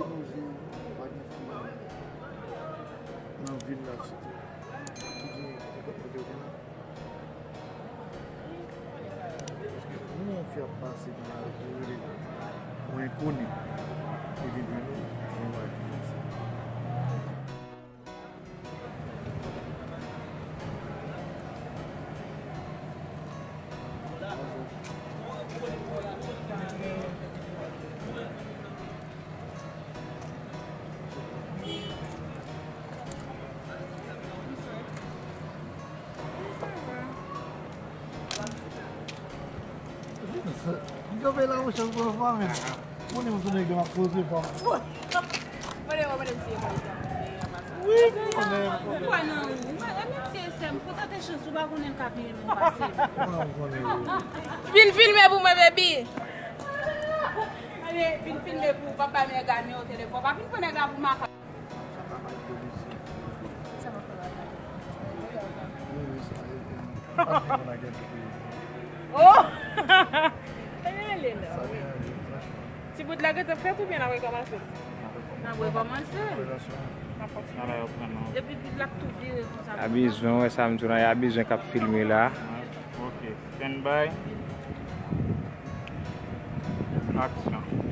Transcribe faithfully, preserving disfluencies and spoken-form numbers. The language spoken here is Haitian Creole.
Koze, pa gen fi nan vil la sitou ki gen nenpòt kote yo gen la. Paske pou yon fi ap pase nan lari pou rele yon enkoni, epi pou nou, se yon bagay difisil. Yo fè la, monchè, m pran fanmi. Konnen m tounen gen ap koze fanmi. Mande mwen, mande m si e polis la. Wi, konnen. Ou kwè nan ou. Mwen, mwen, menm si e sè m, pou tante chans, ou pa konnen l ka pi renmen pase. Kòman ou konnen ou? Vin filme pou mwen, baby. Ale, vin filme pou papa Mègane o telefòn. Pa vin pran nèg la pou makak. Oh! Sa gen ale la, wi. Ti bout la gentan fèt oubyen n ap rekòmanse? N ap rekòmanse. Depi bout la tou vire konsa. Y a bezwen, wè sa m di w la, y a bezwen k ap filme la. Ok, stand by. Action.